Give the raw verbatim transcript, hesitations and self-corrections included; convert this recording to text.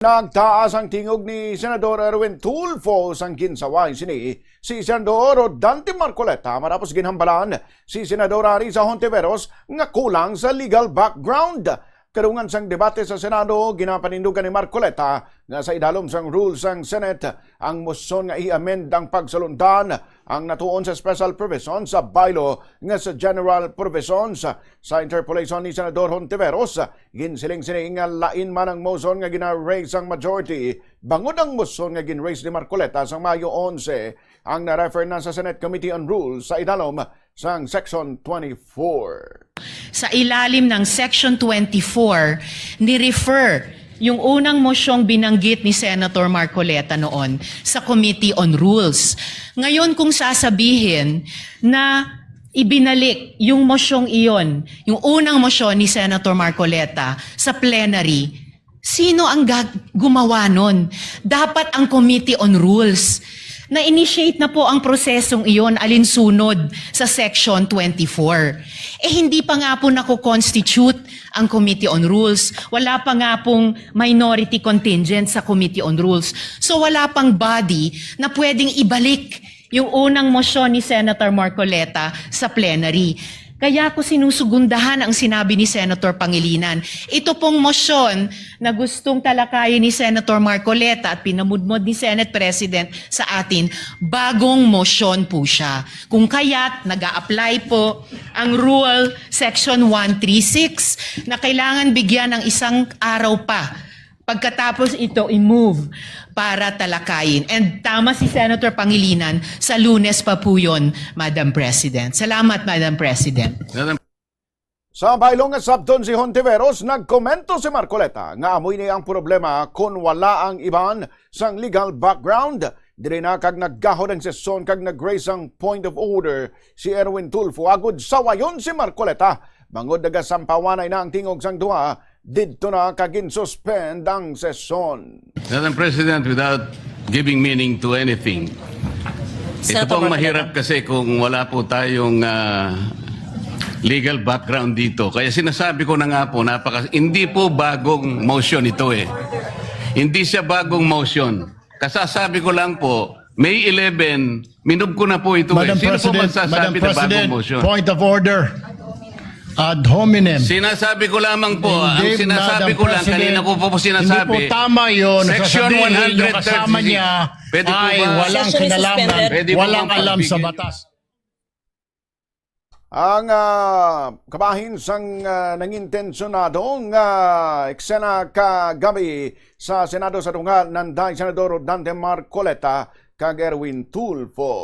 Nagtaas ang tingog ni Senador Erwin Tulfo sang ginsaway sini si Senador Dante Marcoleta matapos ginhambalan si Senadora Riza Hontiveros nga kulang sa legal background. Kadungan sang debate sa Senado, ginapanindugan ni Marcoleta nga sa idalom sang rule sang Senate ang motion nga i-amend ang pagsulundan ang natuon sa special provision sa bylaw nga sa general provisions. Sa interpolation ni Senador Hontiveros, ginsiling sini nga lain man ang motion nga gina-raise sang majority, bangod ang motion nga gin-raise ni Marcoleta sang Mayo onse ang na-refer na sa Senate Committee on Rules sa idalom sang Section twenty-four. Sa ilalim ng Section twenty-four, ni-refer yung unang mosyong binanggit ni Senator Marcoleta noon sa Committee on Rules. Ngayon, kung sasabihin na ibinalik yung mosyong iyon, yung unang mosyon ni Senator Marcoleta sa plenary, sino ang gag-, gumawa nun? Dapat ang Committee on Rules. Na-initiate na po ang prosesong iyon alinsunod sa Section twenty-four. Eh, hindi pa nga po nako-constitute ang Committee on Rules. Wala pa nga pong minority contingent sa Committee on Rules. So, wala pang body na pwedeng ibalik yung unang motion ni Senator Marcoleta sa plenary. Kaya ko sinusugundahan ang sinabi ni Senator Pangilinan. Ito pong motion na gustong talakayin ni Senator Marcoleta at pinamudmod ni Senate President sa atin, bagong motion po siya. Kung kaya't nag-a-apply po ang Rule Section one three six na kailangan bigyan ng isang araw pa pagkatapos ito i-move para talakayin. And tama si Senator Pangilinan, sa Lunes pa po yun, Madam President. Salamat, Madam President. Madam Sa baylo nga sabton si Hontiveros, nagkomento si Marcoleta nga amo ini ang problema kon wala ang iban sang legal background. Diri na kag naggahod ang sesyon kag nag-raise sang point of order si Erwin Tulfo agud sawayon si Marcoleta bangod nagasampawanay na ang tingog sang duha. Didto na ka ginsuspend ang sesyon. Madam President, without giving meaning to anything, ito Senator pong Marcoleta. Mahirap kasi kung wala po tayong, ah, legal background dito. Kaya sinasabi ko na nga po, napaka-, hindi po bagong motion ito eh. Hindi siya bagong motion. Kasasabi ko lang po, May eleven, minub ko na po ito eh. Madam Sino po President, magsasabi Madam na bagong President, motion? Point of order. Ad hominem. Sinasabi ko lamang po, ang Hindi, sinasabi Madam ko lang, President, kanina ko po, po sinasabi, hindi po tama yun. Section Sasabihin nyo kasama one hundred thirty-six. Niya Pwede po ay ba? Walang Session is kinalaman, suspended. Pwede po Walang bang alam sa pagbigyan? Batas. Ang, ah, kabahin sang, ah, nangintensyonado nga eksena kagabi sa Senado sa Dunga, nanday Senador Dante Marcoleta kag Erwin Tulfo.